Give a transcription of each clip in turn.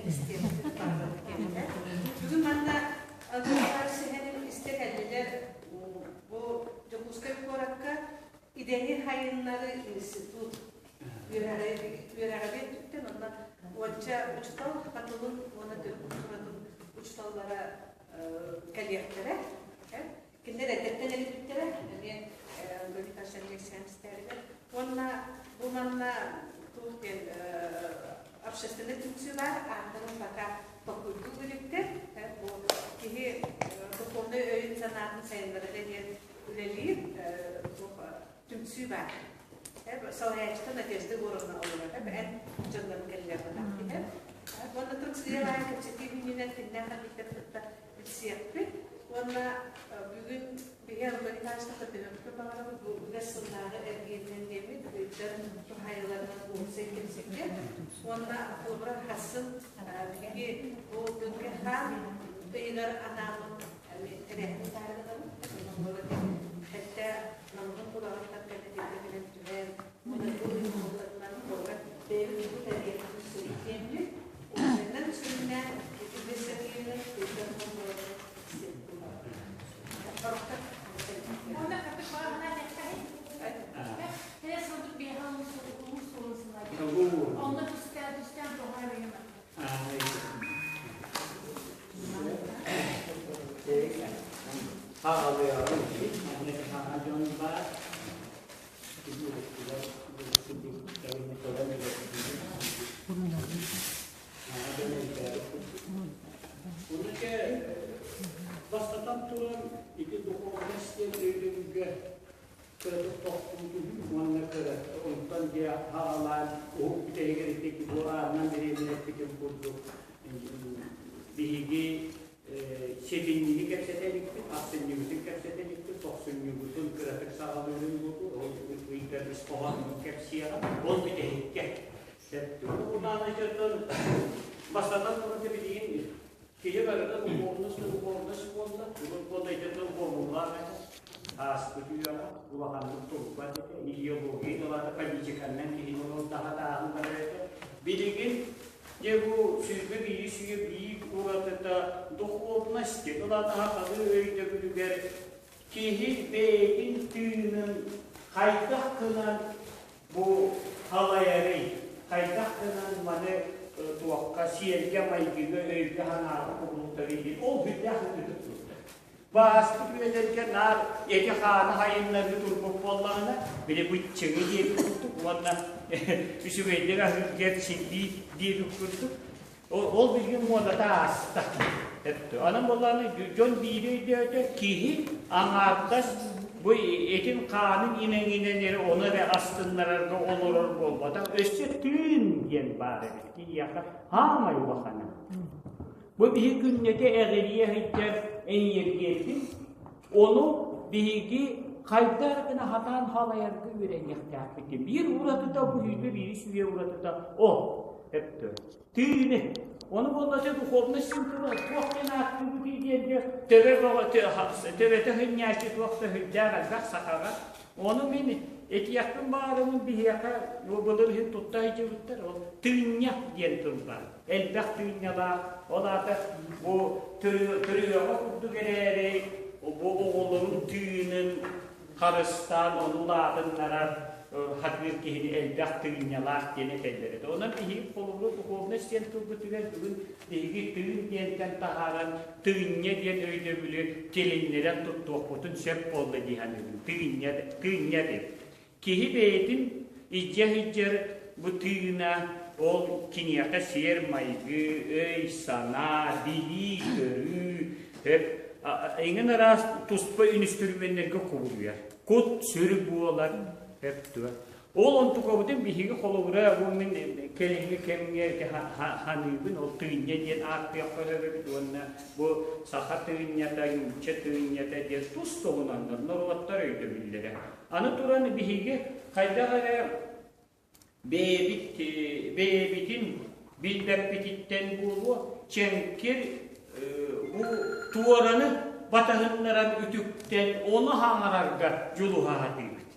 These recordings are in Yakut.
истиэхпит баҕарабыт диэбитэ. Бүгүн манна Антон сэһэнин истэ кэллилэр бу Дьокуускай куоракка идэни хайыннары институт үөрэҕи түптэн онно уонча учуутал хатылын уонна төрүт культуратын учууталлара кэлиэхтэрэ. Кинилэр эрдэттэн элиппиттэрэ, эмиэ Антоний Александрович Уонна бу манна туох диэн общественнай түмсүү баар, ааттарын пока толкуйдуу иликтэр. Бу киһи духовнай өйүн-санаатын сайыннарыга диэн үлэлиир түмсүү баар. Салайааччыта Надежда Егоровна олорор. Эн дьоннорун кэллэр бытаах Уонна тут сыыйа кэпсэтии күнүнэн кинилэр ханныктар кытта билсиэхпит уонна бүгүн биһи Анатолий Николаевичтан төһөккө баҕарабыт бу үгэс сыллааҕы эргиэнинэн диэммит ыйдар туһаайыыларынан уопсай кэпсэккэ уонна холобура хассын биһиги бу күнгэ хаан ыйыгар анааммыт тэрээһин таарыгынабыт хэтте намыһын кулаҕыттан кэллэ кэлэн түһэн уонна бу ый холобура бэйэбит бу тэрээһин сүрүннээн Уопсайынан сүрүннээн ити бэсэтиинэн ыйдар Уонна хатык баҕаһына диэххэһин. Кэлэ сылдьып биэһэ улуус суолун сылайда. Онно түстээн түстээн тоҕо эрэ Хаалыаҕын хаҥа дьон баар. Бастатан туран, ити духовность диэн өйдөбүлгэ кыратык тохтуутуһун уонна онтон дьэ аҕалаан уһук бүтэһигэр ити бу аанынан бириэмэлэппитин курдук биһиги Сэтинньини кэпсэтэ иликпит, ахсынньыбытын кэпсэтэ иликпит, тохсунньубутун кыратык саҕалыырын буолуо, ол ыйдар ис хоһоонун кэпсиэҕэ, ол бүтэһиккэ. Урбаанньыттан бастатан туран билигин киһи барыта духовность да духовность буолла, урут буолла ити духовнулаах этэ, ааспыт үйэҕэ улаханнык турбат этэ, идеология тылата политиканнан киһини олордоһо барар этэ. Билигин Дьэ бу 21 үйэ биир уратыта духовность ылатаһа халы өйдөбүлүгэр киһи бэйэтин тыынын хайдах гынан бу халайарый, хайдах гынан маны туохха сиэргэ-майгыга, өйгө-санааҕа кубулутарый диэн ол сүрдээх ытык туттар. Бааспыт үйэлэргэ наар эти-хааны хайыннарыы турбут буоллаҕына, били быччыҥы диэбит курдук уонна үчүгэйдик аһыыргар силлии диэбит курдук, ол билигин муодата ааста. Онон буоллаҕына дьон биири өйдөөтө, киһи аҥаардас бу этин-хаанын имэҥинэн эрэ ону эрэ астыннарарга олорор буолбатах, өссө тыын диэн баар эбит киһиэхэ хаамай улахана. Бу биһи күннэтэ эҕирийэ сылдьар эниэргиэтин, ону биһиги хайдах гына хатаан халайарга үөрэниэхтээхпит. Биир уратыта бу сүүрбэ биирис үйэ уратыта ол өптөр. Тыыны. Ону буоллата духовность симптома туох диэн ааттыыбытый диэнгэ төбө төбөтө хынньааччы туох да сүрдээх элбэх сахаҕа. Ону мин этиэхпин баҕарабын биһиэхэ былыр иһин тутта сылдьыбыттар ол тыынньа диэн тыл баар. Элбэх тыынньалаах, ол аата бу төрүөҕэ курдук эрээри бу оҕолорун тыынын харыстаан ону улаатыннарар хатыыр киһини элбэх тыынньалаах диэн этэллэр этэ. Онон биһиги холобура духовность диэн тылбытыгар бүгүн биһиги тыын диэнтэн таһааран тыынньа диэн өйдөбүлү тилиннэрэн туттуохпутун сөп буолла дии саныыбын. Тыынньа, тыынньа диэн. Киһи бэйэтин илдьэ сылдьар бу тыына ол киниэхэ сиэр-майгы, өй-санаа, билии-көрүү, эҥин араас туспа үнүстүрүмүөннэргэ кубулуйар. Кут-сүр буолар, өп Ол онтукабытын биһиги холобура бу мин кэлиҥҥи кэмҥэ ханыыбын ол тыынньа диэн ааттыахха сөбөбүт уонна бу саха тыынньата, нуучча тыынньата диэн тус туһунаннар норуоттар өйдөбүллэрэ. Аны туран биһиги хайдах эрэ бэйэбит бэйэбитин билбэппититтэн буолуо чэҥкир бу туораны батаһыннаран үтүктэн ону хаҥарарга дьулуһа сатыыбыт.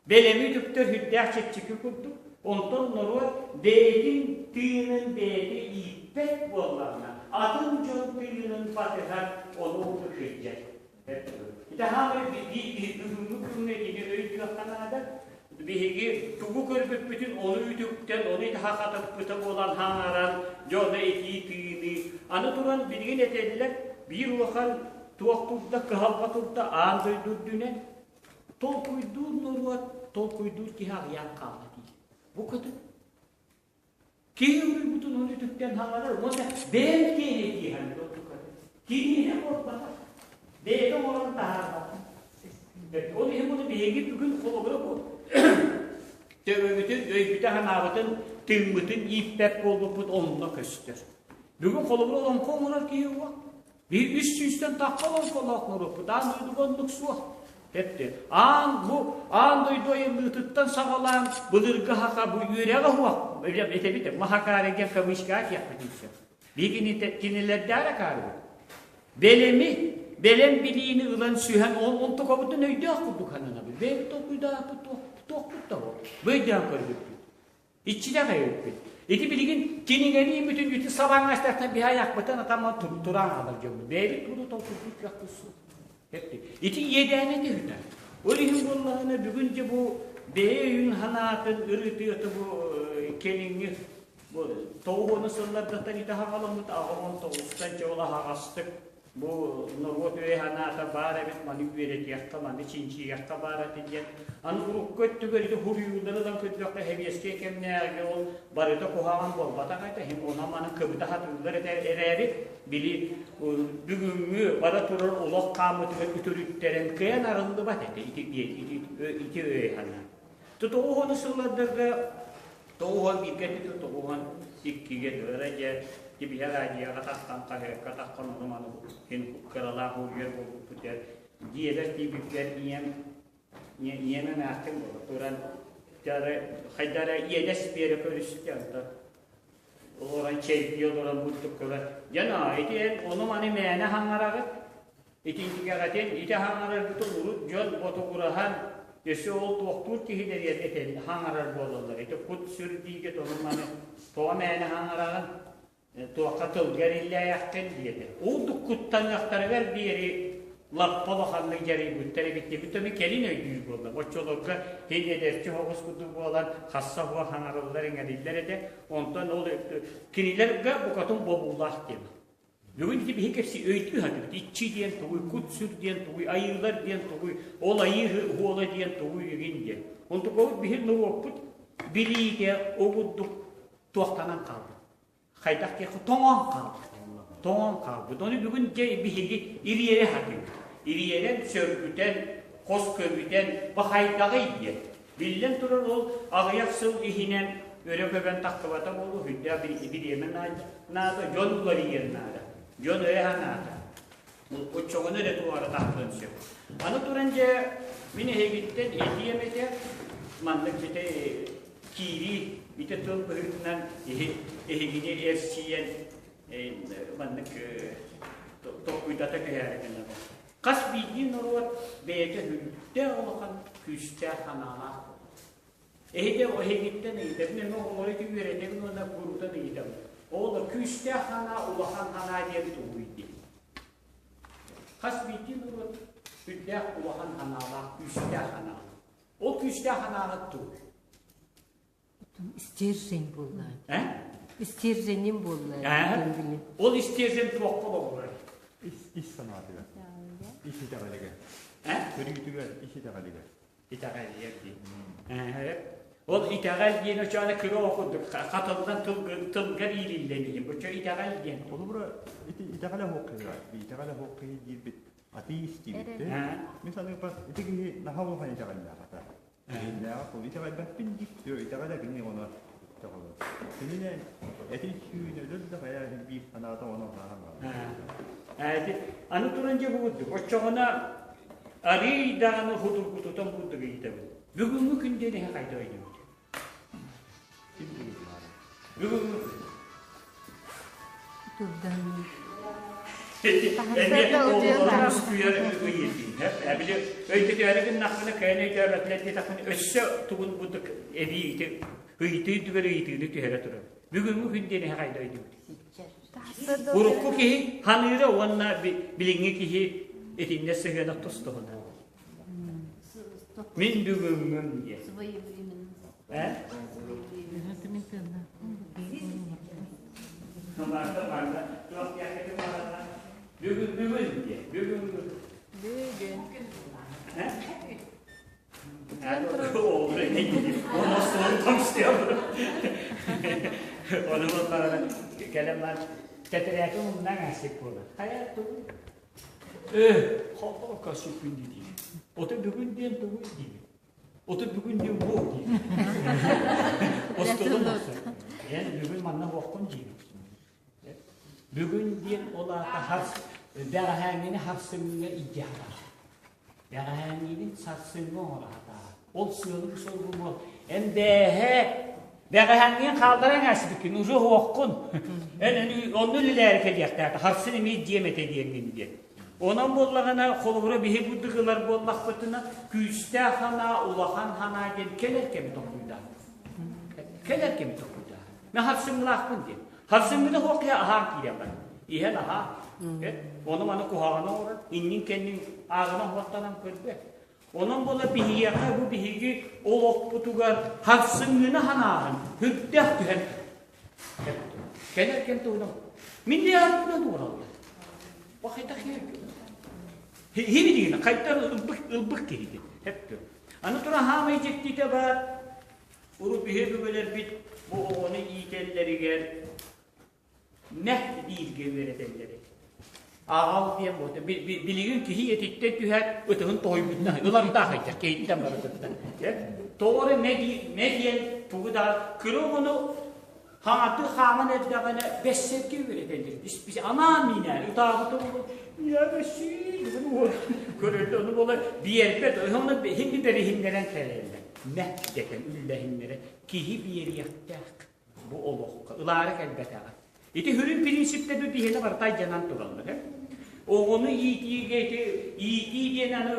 Бэлэми үтүктэр сүрдээх чэпчэки курдук, онтон норуот бэйэтин тыынын бэйэтэ ииппэт. Үтүкпэт буоллаҕына, атын дьон тыынын батыһар ону кырдьар. Ити хаамай бүгүҥҥү күҥҥэ итини өйдүөххэ наада. Биһиги тугу көрбүппүтүн ону үтүктэн, ону хахатыппыта буолан хаҥаран, дьоно итии тыыныы. Аны туран билигин этэллэр, биир улахан туох турда, кыһалҕа турда аан дойду үрдүнэн толкуйдуур норуот, толкуйдуур киһи аҕыйаан хаалла диир. Бу кытык Киһи уруйбутун ону үтүктэн хаҥарар уонна бэйэм киэһэ киэһэн Киниэхэ буолбатах, бэйэтэ оҥорон таһаарбатах. Ол иһин буну биһиги бүгүн холобура бу төбөбүтүн, өйбүтэ-санаабытын, тыыммытын ииппэт буолбуппут онно көстөр. Бүгүн холобура олоҥхо оҥорор киһи уох. Биһи үс сүүстэн тахха олоҥхолоох норуоппут аан дойдуга оннук суох. Эпти. Аан бу аан дойду айыллыытыттан саҕалаан былыргы хаха бу үөрэҕэ суох. Этэбит махакаарыга кавычкаҕа диэхпитин сөп. Биһиги кинилэрдээх акаарыбыт. Бэлэми, бэлэм билиини ылан сүһэн ол онтукабытын өйдөөх курдук сананабыт. Бэйэбит толкуйдаахпыт туохпут да ол. Бу өйдөөн көрбүппүт. Иччитэх эбиппит. Ити билигин кинигэни бүтүн үтү сабаҥҥастартан биһи айахпытын атамман туран хаалар дьоммут. Бэйэбит тугу толкуйдуур кыахпыт суох. Ити иэдээнэ түһүтэ. Ол иһин буоллаҕына бүгүн дьэ бу бэйэ өйүн санаатын ырытыыта бу кэлиҥҥи бу тоҕуһуону сыллардаттан ити хаҕаламмыт 89-тан дьэ ол аһаҕастык Бу норуот өйө-санаата баар эбит, маны үөрэтиэххэ, маны чинчийиэххэ баар этэ диэн. Аны урукку өттүгэр ити суруйуулары ылан көрдөххө, сэбиэскэй кэмнээҕигэ ол барыта куһаҕан буолбатах этэ, иһин онон-манан кыбыта сатыыллар этэ эрээри, били бүгүҥҥү бара турар олох хаамыытыгар үтүрүттэрэн кыайан арыллыбат этэ ити ити өй-санаа. Тоҕуһуону сыллардарга тоҕуһуон бииргэ этэ тоҕуһуон иккигэ дөрө дьэ тибиһэ радиоҕа тахсан хаһыакка тахсан ону маны син кыралаах уруйар буолбуппут дьиэлэр тиийбиппэр ийэм ийэм эмээхтин буола туран хайда эрэ иэдэс биэрэ көрүстэ онтон олорон чэйдии олорон бурдук көрөн дьэ ити эн ону маны мээнэ хаҥараҕыт Итинтигэҕитин ити хаҥараргытын урут дьон ботугураһан, өссө ол туохтуур киһилэригэр этэн хаҥарар буолаллар. Ити кут-сүр диигэ тону-маны тоҕо мээнэ хаҥараҕын, туохха тылга эриллээйэххин диэтэ. Ол куттаныахтарыгар диэри лаппа улаханнык дьарыйбыттар эбит диэбит ону кэлин өйдүүр буолла. Оччолорго хин эдэрчи соҕус курдук буолан хасса хуа хаҥарыллар иҥэриллэр этэ. Онтон ол кинилэргэ букатын бобуулаах диэн. Бүгүн ити биһи кэпси өйдүү сатыыбыт. Иччи диэн тугуй, кут-сүр диэн тугуй, айыылар диэн тугуй, ол айыы уола диэн тугуй игин диэн. Онтукабыт биһи норуоппут билиитэ огурдук туохтанан хаалбыт. Хайдах диэххэ тоҥон хаалбыт. Тоҥон хаалбыт. Ону бүгүн дьэ биһиги ириэрэ сатыыбыт. Ириэрэн, сөргүтэн, хос көбүтэн, бахайдаҕый диэн. Биллэн турар ол аҕыйах сыл иһинэн өрө көбөн тахсыбата буолуо, сүрдээх бириэмэ наада, дьон уларыйыан наада, дьон өйө санаата. Оччоҕуна эрэ туора тахсыан сөп. Аны туран дьэ, мин эһигиттэн этиэм этэ, маннык ити киирии ити тыл быһыытынан эһигини эрчийэн маннык толкуйдата түһээри гынабын. Хас биирдии норуот бэйэтэ сүрдээх улахан күүстээх санаалаах буолар. Эһиги эһигиттэн ыйытабын, эмиэ оҕолору ити үөрэтэбин уонна куруутан ыйытабын. Оҕолор күүстээх санаа, улахан санаа диэн тугуй диэн. Хас биирдии норуот сүрдээх улахан санаалаах, күүстээх санаалаах. Ол күүстээх санааҕыт тугуй? Стержень буолла. Э? Стерженим буолла. Ол стержень туохха олоҕурар? Ис ис санаатыгар. Ис итэҕэлигэр. Э? Көрүүтүгэр, ис итэҕэлигэр. Итэҕэлигэр дии. Ол итэҕэл диэн очоона кыра оҕо курдук хатыллан тылгар иириллэн иһин. Очо итэҕэл диэн. Холобура ити итэҕэлэ суох киһи итэҕэлэ суох киһи диирбит атеист диибит. Мин саныырбар ити киһи наһаа улахан итэҕэллээх ата. Иһиллээҕэ ол итэҕэйбэппин диир, итэҕэлэ кини ону итэҕэлэ. Кинини этин сүүн өлөр да хайа биир санаата ону ааһан Ити аны туран дьэ курдук, оччоҕуна арыый даҕаны судургутутан курдук ыйытабын. Бүгүҥҥү күн диэн эһэ хайда өйдүүбүт? Бүгүҥҥү күн. Турдан. Эмиэ олоҕун ыйытыы. Били өйдөтөөрү гыннахпына, кыайан өйдөөбөтүлэр диэтэхпинэ, өссө тугун курдук эбии ити ыйытыы түгэр ыйытыыны түһэрэ турар. Бүгүҥҥү күн диэн эһэ хайда өйдүүбүт. Урукку киһи ханыыра уонна билиҥҥи киһи итиннэ сыһыана тус-туһунан. Мин бүгүҥҥүм диэн. Э? Бүгүн бүгүн диэн. Бүгүҥҥү. Бүгүн. Э? Оны болларына кэлэн бар тэтэрээти умнан аасык буолар. Хайа тугу? Э, холбоо касыппын дии. Ото бүгүн диэн тугу дии. Ото бүгүн диэн бу дии. Остолун Эн бүгүн манна уоххун дии. Бүгүн диэн ол аата харс бэҕэһээҥҥини харсыҥҥа илдьэ сатаата. Бэҕэһээҥҥини сарсыҥҥа оҥоро сатаата. Ол сыалым-соругум ол. Эн бээһээ бэҕэһээҥҥин хаалларан ааспыккын, уже уһуоххун. Эн онно үлэлээри кэлиэхтээх. Харсын эмиэ диэм этэ диэҥҥин диэн. Онон буоллаҕына, холобура биһи курдук ылар буоллахпытына, күүстээх санаа, улахан санаа диэн кэлэр кэми толкуйдаахпыт. Кэлэр кэми толкуйдаах. Мен харсыҥҥылаахпын диэн. Харсыҥҥыта суох киһи аһаан киирэн барар. Иһэн аһаа. Ону маны куһаҕаны оҥорор, иннин-кэннин ааҕынан уоттанан көрбөт. Онон буола биһиэхэ бу биһиги олохпутугар харсыҥҥыны санааһын үрдээх түһэн кэлэр кэм туһунан мин диэхпинэн уураллар. Бу хайдах хибилигин хайдах ылбык ылбык киһити. Хептү. Аны тура хаамай дьиктитэ бар Урут биһиги өбүгэлэрбит бу оҕону иитэллэригэр мэх дииргэ үөрэтэллэр этэ. Аҕал диэн буолта. Билигин киһи этиттэн түһээт ытыһын тоһуйбутунан ылардаах айдьар киһиттэн барытыттан. Тоҕо эрэ мэ диэн тугу да кыра оҕону хаҥаты хааман эрдэҕинэ бэссэргэ үөрэтэллэр. Анаан миинээр ытаабыта буолуо. Я бэссиир көрөллө ону буолар биэрбэт ону химми бэриһиннэрэн кэлэллэр. Мэ дэтэн үллэһиннэрэ киһи биэриэхтээх бу олоххо ылаары кэлбэтэҕэ. Ити сүрүн принциптэр биһиэнэ барыта айдьанан тураллар. Оҕону иитиигэ ити иитии диэн аны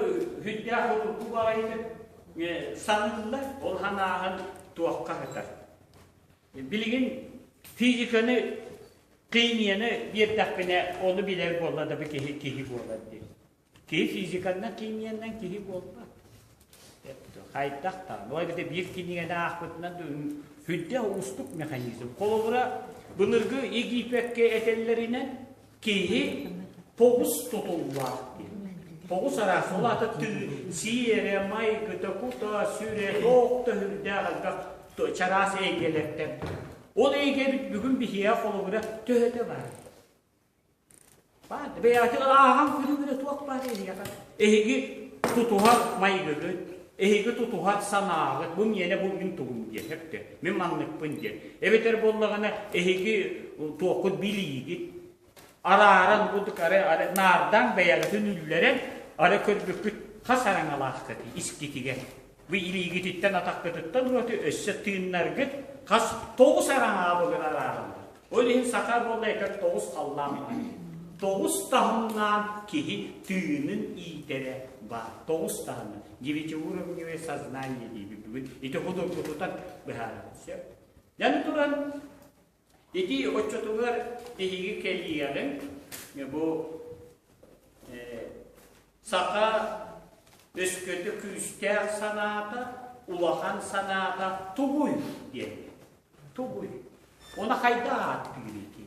сүрдээх урукку баҕайытык саныыллар, ол санааһын туохха сытар. Билигин физиканы, химияны биэрдэхпинэ, ону билэр буолла да бу киһи киһи буолар диэн. Киһи физиканнан, химиянан киһи буолбат. Хайдах даҕаны. Ол эбэтэр биир кинигэни аахпытынан сүрдээх уустук механизм. Холобура, былыргы Египеккэ этэллэринэн киһи тоҕус тутуллаах диэн. Тоҕус араас, ол аата сиэрэ, майгыта, кута, сүрэ, туох да сүрдээх элбэх чараас эйгэлэртэн. Ол эйгэбит бүгүн биһиэхэ холобура төһөтө баар? Баар. Бэйэҕитин ааҕан көрүҥ туох баар эһиэхэ. Эһиги тутуһар майгыгыт, эһиги тутуһар санааҕыт, бу миэнэ бу мин тугум диэн, сөптө. Мин манныкпын диэн. Эбэтэр буоллаҕына эһиги туоххут билиигит, арааран курдук ары ары наардаан бэйэҕитин үллэрэн ары көрбүккүт хас араҥалааххыт искитигэр. Бу илиигититтэн атаххытыттан ураты өссө тыыннаргыт хас тоҕус араҥаҕа былыр араараллар. Ол иһин саха буолла этэр тоҕус халлаан баар. Тоҕус таһымнаан киһи тыынын иитэрэ баар. Тоҕус таһымы. Девятиуровневое сознание диибит бүгүн. Ити худургутутан быһаарабыт сөп. Дьан туран ити оччотугар биһиги кэлиэҕиҥ бу Саха өскөтө күүстээх санаата, улахан санаата тугуй диэн. Тугуй? Оны хайдах ааттыыр ити?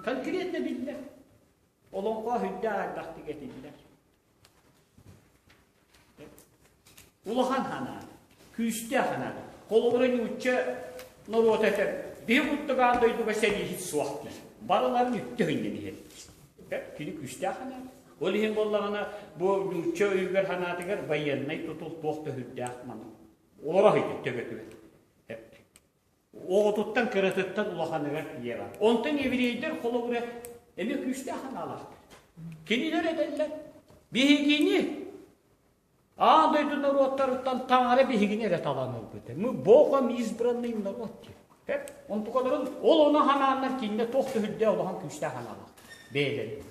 Конкретно биллэр. Олоҥхо үрдээх элбэхтик этиллэр. Улахан санаа, күүстээх санаа. Холобура нуучча норуота этэр, биһи курдук аан дойдуга сэрииһит суох диир. Барыларын үттэ өйнөн иһэр. Кини күүстээх санаа. Ол иһин буоллаҕына, бу нуучча өйүгэр санаатыгар военнай тутул туох да үрдээх маны олоро сылдьар төбөтүгэр. Оҕотуттан кыратыттан улаханыгар тиийэ бар. Онтон еврейдэр холобура эмиэ күүстээх санаалаахтар. Кинилэр этэллэр, биһигини аан дойду норуоттарыттан таҥара биһигини эрэ талан ылбыта. Мы Богом избранный народ диэн. Онтукаларын ол ону ханааннар кинилэр туох да үрдээх улахан күүстээх санаалаах бэйэлэрин.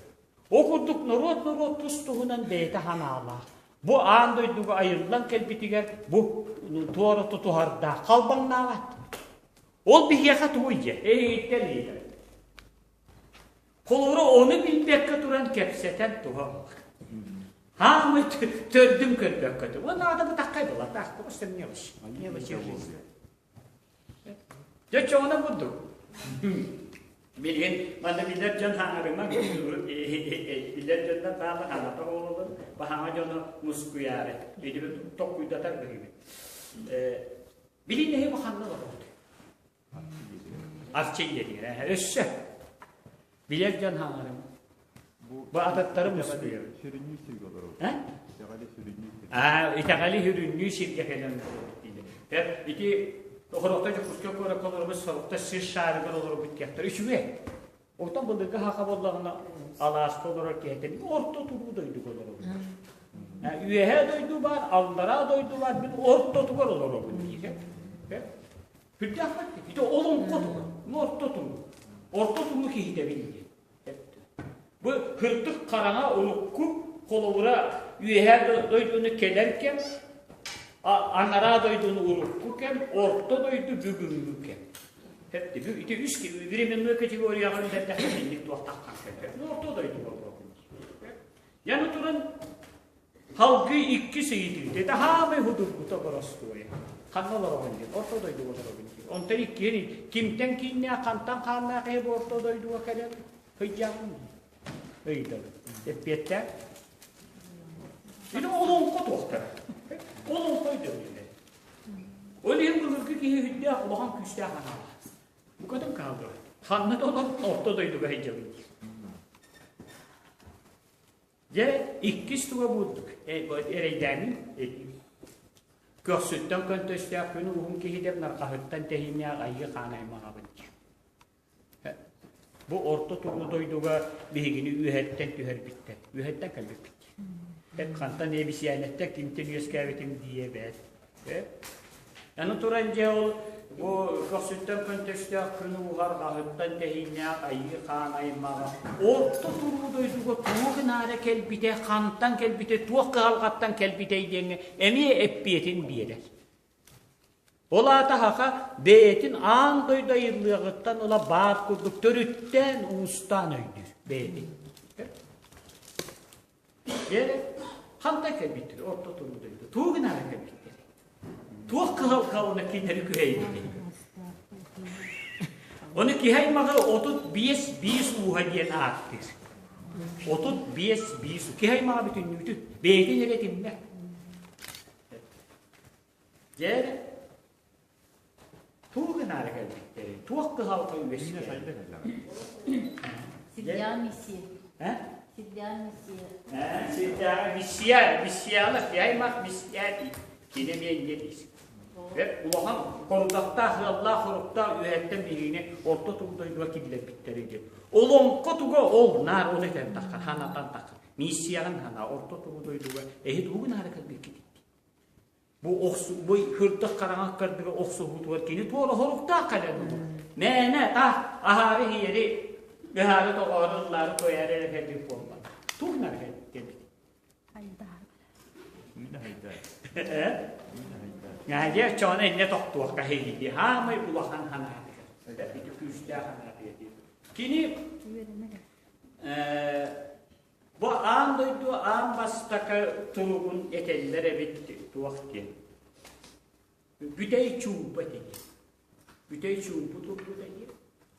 Ол курдук норуот-норуот тус туһунан бэйэтэ санаалаах. Бу аан дойдуга айыллан кэлбитигэр бу. туора тутуһардаах халбаҥнаабат. Ол биһиэхэ тугуй дьэ? Эһигиттэн ыйытар. Холобура ону билбэккэ туран кэпсэтэн туһа Хаамый төрдүн көрбөккө тугу наада бытаххай булатаах просто мелочь. Мелочи жизни. Дьэ чоҕуна курдук. Билигин манна билэр дьон хаҥарыма билэр дьоннор баалар хаҥата оҕолорун баһаҥа дьону мускуйаары итибит токкуйдатар быһыыбыт. Билин эһи бу ханна олоробут? Арчы диэтигэр өссө билэр дьон хаҥарыма. Бу ататтары мускуйар. Сүрүннүү сиргэ олоробут. Итэҕэли сүрүннүү сиргэ. Аа, итэҕэли сүрүннүү сиргэ кэлэн олоробут дииллэр. Ити Хорохто Дьокуускай куоракка олоробут, сорохто сир шаарыгар олоробут диэхтэр. Үчүгэй. Оттон былыргы хаха буоллаҕына алааска олорор киһитэ орто туруу дойдуга олоробут. Үөһээ дойду баар, аллараа дойду баар, мин ортотугар олоробун диир. Сүрдээх Ити олоҥхо туга, орто туруу. Орто туруу киһитэбин диэн. Бу кырдык хараҥа урукку холобура үөһээ дойдуну кэлэр кэм, анараа дойдуну урукку кэм, орто дойду бүгүҥҥү кэм. Ити үс временной категорияҕа үлэрдэххэ инник туохтаххан кэлэр. Орто дойду буолуо. Яны туран Халгы иккис ыйытыыта это хаамай худургута боростуойа. Ханна олороҕун диэн, орто дойдуга олоробун диэн. Онтон иккиэн кимтэн кииннээх, хантан хааннаах киһи бу орто дойдуга кэлэн сылдьаҕын дии. Ыйытабын. Эппиэттээх. Ити олоҥхо туохтара. Олоҥхо өйдөбүлэ. Ол иһин былыргы киһи үрдээх улахан күүстээх анаалаах. Букатын хаалдылар. Ханна да олор орто дойдуга сылдьабын диир. Дьэ, иккис туга буурдук эрэйдээмин Көхсүттэн көнтөстөөх күн уһун киһитэ нарҕаһыттан тэһииннээх айыы хаан аймаҕабын диир. Бу орто туруу дойдуга биһигини үөһэттэн түһэрбиттэр. Үөһэттэн кэлбиппит. Хантан эбисиэнэттэн кимтэн үөскээбитим диэбэт. Аны туран дьэ ол бу көхсүттэн көнтөстөөх күн ууһар аһыттан тэһииннээх айыы хаан аймаҕа орто туруу дойдуга туох инаара кэлбитэ, хантан кэлбитэ, туох кыһалҕаттан кэлбитэй диэҥҥэ эмиэ эппиэтин биэрэр. Ол аата саха бэйэтин аан дойду айыллыаҕыттан ыла баар курдук төрүттээн уустаан өйдүүр бэйэтин. Дьэ, хантан кэлбиттэр орто туруу дойду? Туох гынаары кэлбиттэр? Туох кыһалҕа уонна кинилэри күһэйбитий? Ону киһи аймаҕы 35 биис ууһа диэн ааттыыр. 35 биис киһи аймаҕа бүтүннүүтүн бэйэтин эрэ этиммэт. Дьэ, туох гынаары кэлбиттэрий? Туох кыһалҕа үөскээн? Сирдээҕи миссия. Сирдээҕи миссия. Сирдээҕи миссия, миссиялар, киһи аймах миссия дии. Кини эмиэ инньэ диир. Улахан хорудахтаах, ыаллаах хоруктаах үөһэттэн биһигини орто туруу дойдуга киллэрбиттэрэ диэн. Олоҥхо туга ол наар ону этэн таххар, ханатан таххар. Миссияҕын хана орто туруу дойдуга эһи тугу гынаары кэлбиккитий? Бу охсу бу хырдах хараҥа ыккардыга охсуһуутугар кини туора хоруктаах кэлэн олорор. Мээнэ таах аһаары иһийэри ыһаары тоҕоору ыллаары туойаары эрэ кэлбит буолбат. Туох наар кэлбит? Ньаадьа чоона иннэ тохтуохха иһийди. Хаамай улахан ханаатыгар. Ити күүстээх ханаатыгар. Кини Бу аан дойду аан бастакы туругун этэллэр эбит туох диэн. Бүтэй чуумпа этэ диэн. Бүтэй чуумпу турбута диэн.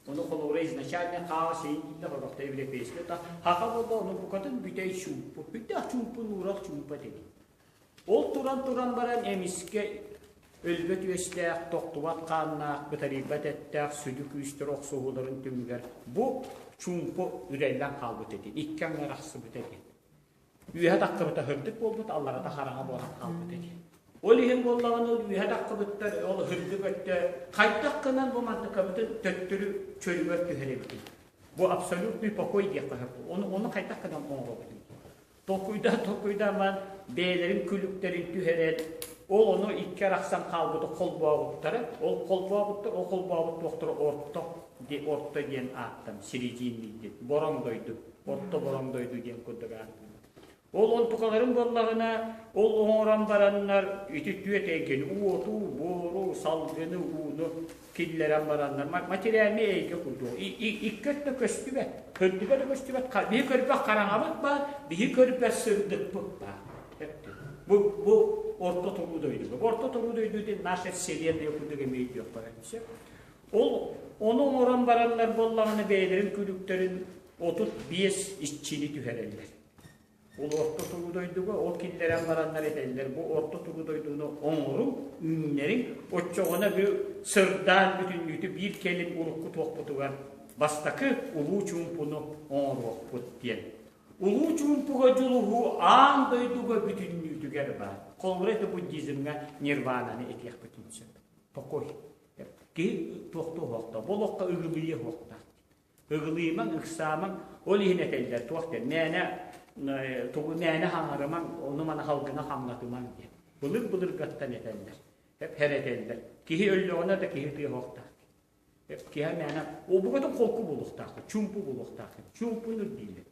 Ону холобура изначально хаос иһин дииллэр, орохто европейскай та хаха буолла ону букатын бүтэй чуумпу. Бүтээх чуумпу нуурах чуумпа этэ диэн. Ол туран-туран баран эмискэ өлбөт үөстээх, тохтубат хааннаах, бытарыйбат эттээх сүдү күүстэр охсуһууларын түмүгэр бу чуумпу үрэллэн хаалбыт этин, икки аҥы арахсыбыт этин. Үөһэ таххыбыта һырдык буолбут, алларата хараҥа буолан хаалбыт этин. Ол иһин буоллаҕына ол үөһэ таххыбыттар, ол һырдык өттө хайдах гынан бу мантыкабытын төттөрү чөлүгэр түһэрэбитий? Бу абсолютный покой диэххэ сөп. Ону, ону хайдах гынан оҥоробутуй? Толкуйдаан-толкуйдаан баран бэйэлэрин күлүктэрин түһэрэн, ол ону икки арахсан хаалбыты холбообуттара, ол холбообуттар, ол холбообут туохтара орто, орто диэн ааттан, серединный диэн, бороҥ дойду, орто бороҥ дойду диэн курдук ааттанар. Ол онтукаларын буоллаҕына, ол оҥорон бараннар ити түөт эйгэни, уоту, буору, салгыны, ууну киллэрэн бараннар материальнай эйгэ курдук икки өттө көстүбэт, көрдүбэ да көстүбэт, биһи көрбөх хараҥабыт баар, биһи көрбөт сырдыкпыт баар. Бу, бу орто туруу дойдуга. Орто туруу дойду диэн наша вселенная курдук эмиэ өйдүөххэ сөп. Ол ону оҥорон бараннар буоллаҕына бэйэлэрин күлүктэрин 35 иччини түһэрэллэр. Ол орто туруу дойдуга ол киллэрэн бараннар этэллэр бу орто туруу дойдуну оҥоруҥ, үүннэриҥ, оччоҕуна бу сырдаан бүтүннүүтү биир кэлим урукку туохпутугар бастакы улуу чуумпуну оҥоруохпут диэн. Улуу чуумпуга дьулуһуу аан дойдуга бүтүннүүтүгэр баар. Холобура это буддизмҥа нирвананы этиэхпитин сөп. Покой. Киһи туохтуу оһохтоох, бу олоххо ыгылыйа оһохтоох. Ыгылыйымаҥ, ыксаамаҥ, ол иһин этэллэр туох диэн, мээнэ тугу мээнэ хаҥарымаҥ, ону-маны халгына хамнатымаҥ диэн. Былыр-былыргаттан этэллэр, һэрэтэллэр. Киһи өллөҕүнэ да киһи тыаһыахтаах. Киһи мээнэ обугатын холку буолуохтаах, чуумпу буолуохтаах. Чуумпуну дииллэр.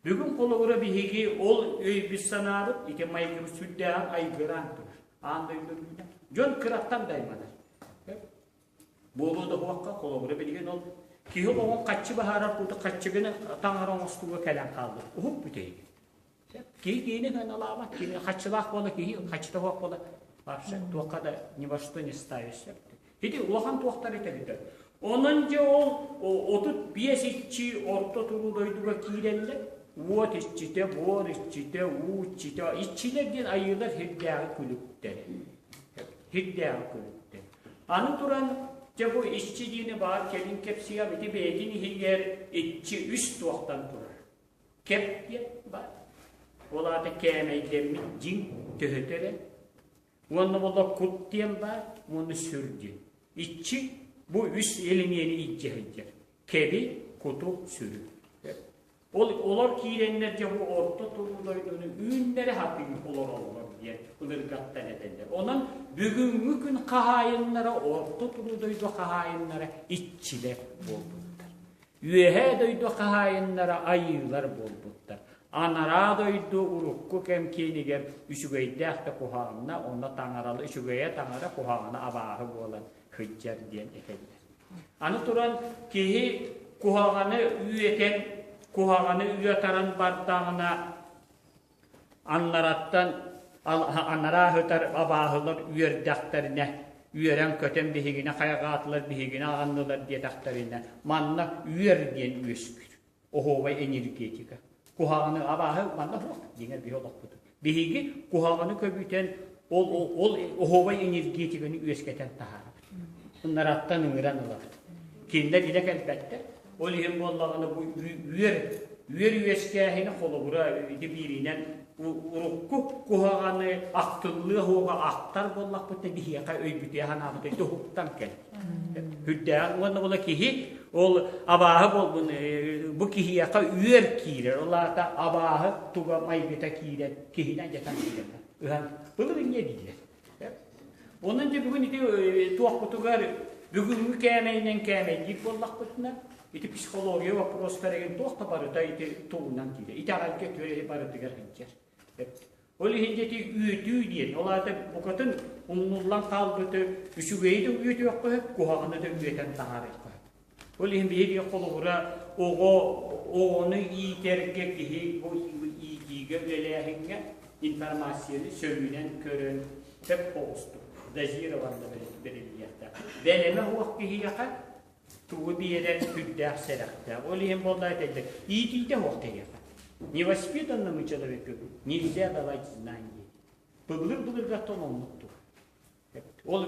Бүгүн холобура биһиги ол өйбүт-санаабыт ити майгыбыт сүрдээҕин айгыраан турар. Аан дойду үрдүнэн. Дьон кыраттан да айманар. Буолуо да буолуохха, холобура билигин ол киһи олоҕун хаччы баһаарар курдук хаччыгын таҥара оҥостууга кэлэн хаалбыт. Уһук бүтэйик. Киһи киһини сыаналаабат, кини хаччылаах буола киһи хаччыта суох буола вообще туохха да ни во что не ставишься. Ити улахан туохтар этэллэр. Онон дьэ ол 35 иччи орто туруу дойдуга киирэллэр. Уот иччитэ, буор иччитэ, уу иччитэ, иччилэр диэн айыылар сирдээҕи күлүктэр. Сирдээҕи күлүктэр. Аны туран, дьэ бу иччи диэни баар кэлин кэпсиэм, ити бэйэтин иһигэр иччи үс туохтан турар. Кэп диэн баар. Ол аата кээмэйдэммит дьиҥ төһөтө эрэ. Уонна буолла кут диэн баар, уонна сүр диэн. Иччи бу үс элимиэни илдьэ сылдьар. Кэби, куту, сүрү. Ол олор киирэннэр дьэ бу орто туруу дойдуну үүннэрэ сатыы олороллор диэн былыргаттан этэллэр. Онон бүгүҥҥү күн хаһаайыннара орто туруу дойду хаһаайыннара иччилэр буолбуттар. Үөһээ дойду хаһаайыннара айыылар буолбуттар. Анараа дойду урукку кэм киэнигэр үчүгэйдээх да куһаҕанна, онно таҥаралы үчүгэйэ таҥара, куһаҕана абааһы буолан сылдьар диэн этэллэр. Аны туран киһи куһаҕаны үөтэн, куһаҕаны үөтаран бардаҕына аннараттан анараа сытар абааһылар үөрдэхтэринэ, үөрэн-көтөн биһигини хайҕаатылар, биһигини аҕыннылар диэтэхтэринэ, манна үөр диэн үөскүүр. Оһуобай энергетика. Куһаҕаны абааһы манна суох дьиҥэр биһи олохпутун. Биһиги куһаҕаны көбүтэн ол ол оһуобай энергетиканы үөскэтэн таһаарабыт. Ынараттан ыҥыран ылабыт. Кинилэр илэ кэлбэттэр. Ол иһин буоллаҕына бу үөр үөр үөскээһини холобура ити бииринэн урукку куһаҕаны ахтыллыа суоҕа ахтар буоллахпытына биһиэхэ өйбүтүгэр санаабыт уһуктан кэл. Үрдээҕин уонна була киһи ол абааһы буолбун бу киһиэхэ үөр киирэр. Ол аата абааһы туга майгыта киирэн киһинэн дьатан киирэр. Ыһан былыр инньэ дииллэр. Онон дьэ бүгүн ити туохпутугар бүгүҥҥү кээмэйинэн кээмэйдиир буоллахпытына ити психология вопростар эгин туох да барыта ити тугунан киирэр. Итэҕэлгэ түөрэ барытыгар сылдьар. Ол иһин ити үөтүү диэн, ол аата букатын умнуллан хаалбыты үчүгэйи да үөтүөххэ сөп, куһаҕаны да үөтэн таһаарыахха сөп. Ол иһин биһиги холобура оҕо оҕону иитэргэ киһи бу иитиигэ үлэлээһиҥҥэ информацияны сөрүүнэн көрөн сөп оҕустук дозированно бэриллиэхтээх. Бэлэмэ суох киһиэхэ тугу биэрэр сүрдээх сэрэхтээх. Ол иһин буолла этэллэр, иитиитэ суох киһиэхэ. Невоспитанному человеку нельзя давать знания. Былыр-былыргаттан оннук тур. Ол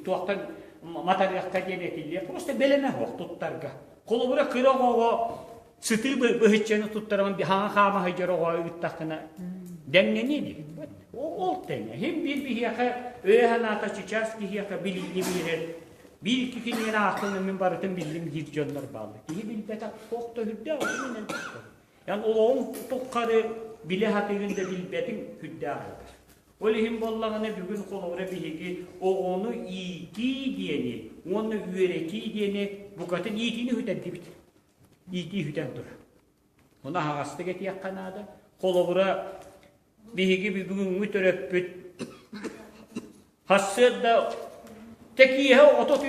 туохтан матарыахха диэн этиллиэ, просто бэлэмэ суох туттарга. Холобура кыра оҕоҕо сытыы быһыччаны туттаран хаҥа хаама сылдьар оҕо ыыттаххына дэҥнэниэ дии. Ол тэҥэ. Хим биир биһиэхэ өйө санаата чычаас киһиэхэ билиини биэрэр Биир-икки кинигэни аахтым мин барытын биллим диир дьоннор бааллар. Киһи билбэтэх туох да үрдээх отунан Ян олоҕуҥ туххары билэ сатыырын да билбэтиҥ үрдээх элбэх. Ол иһин буоллаҕына бүгүн холобура биһиги оҕону иитии диэни уонна үөрэтии диэни букатын иитиини үтэрдибит. Иитии үтэн турар. Ону аһаҕастык этиэххэ наада. Холобура, биһиги бүгүҥҥү төрөппүт хассыарда тэкиэһэ оҕото утуйа.